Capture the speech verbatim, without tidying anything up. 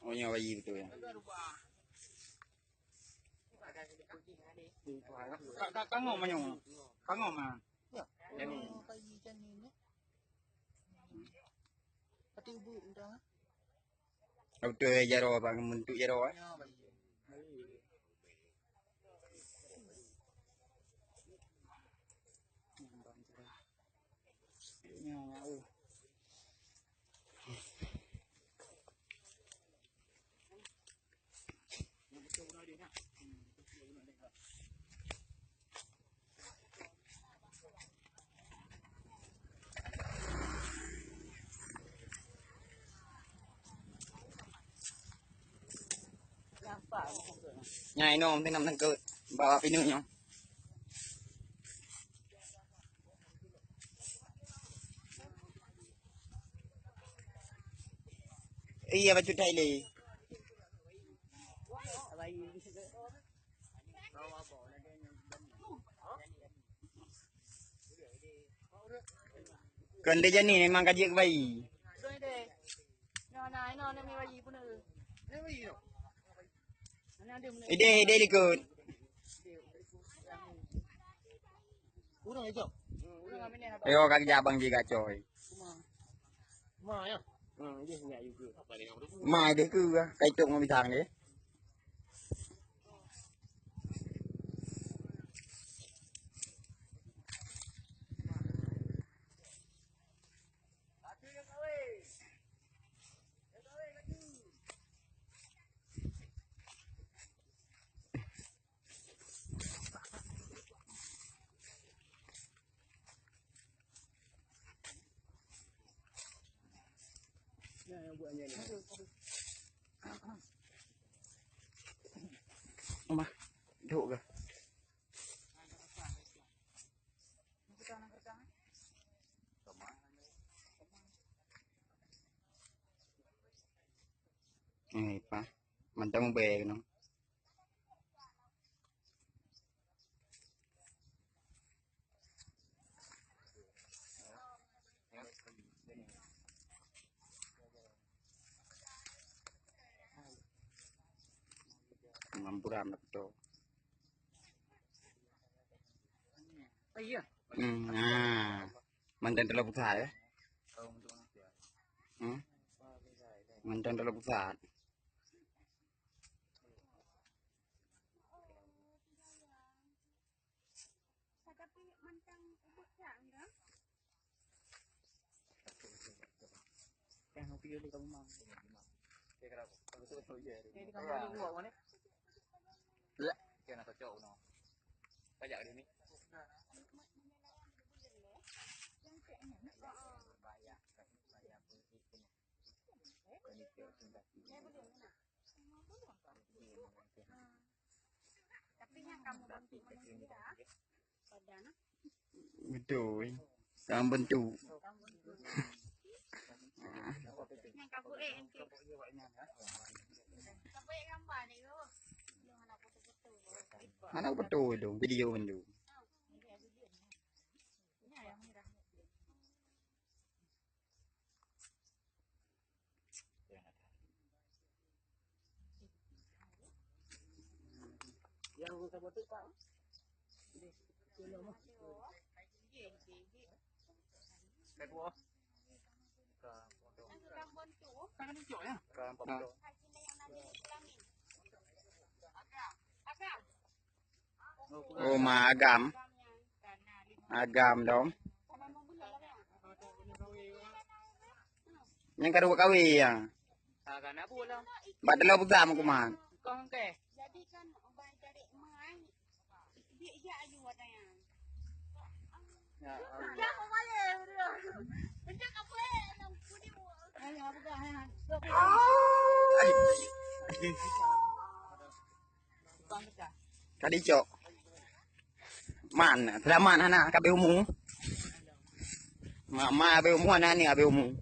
Oh, nyoe bayi beutôi ya. Ka, ka, kangom manyong. Kangom ah. Jadi. Beutôi jaroe, bang, bentuk jaroe, eh. Nyan inoe meunan nangkeuet bak pineuk nyoe. Iya, bacut that ilée. Kon lé Jani memang ka jeuet keu bayi. Idéh, idéh likot. Ayo ka geujak abang jih gacoi. Ma deh keu ka itong ngon pisang deh. Oma, duduk ke? Eh, pa. Mantap mubé keunoe. Mampu dah betul. Hmm, nah. Mantan dalam pusat ya. Hmm? Mantan dalam pusat. Betul. Dalam bentuk. Mana betul tu video tu? Oh, ma agam. Agam dong. Nyang ka dua kawé ya. Bak telo buta meukuman. Ka dicok. Man, seulamat hana ka abéh umu. Ma, ma abéh umu, aneuk abéh umu.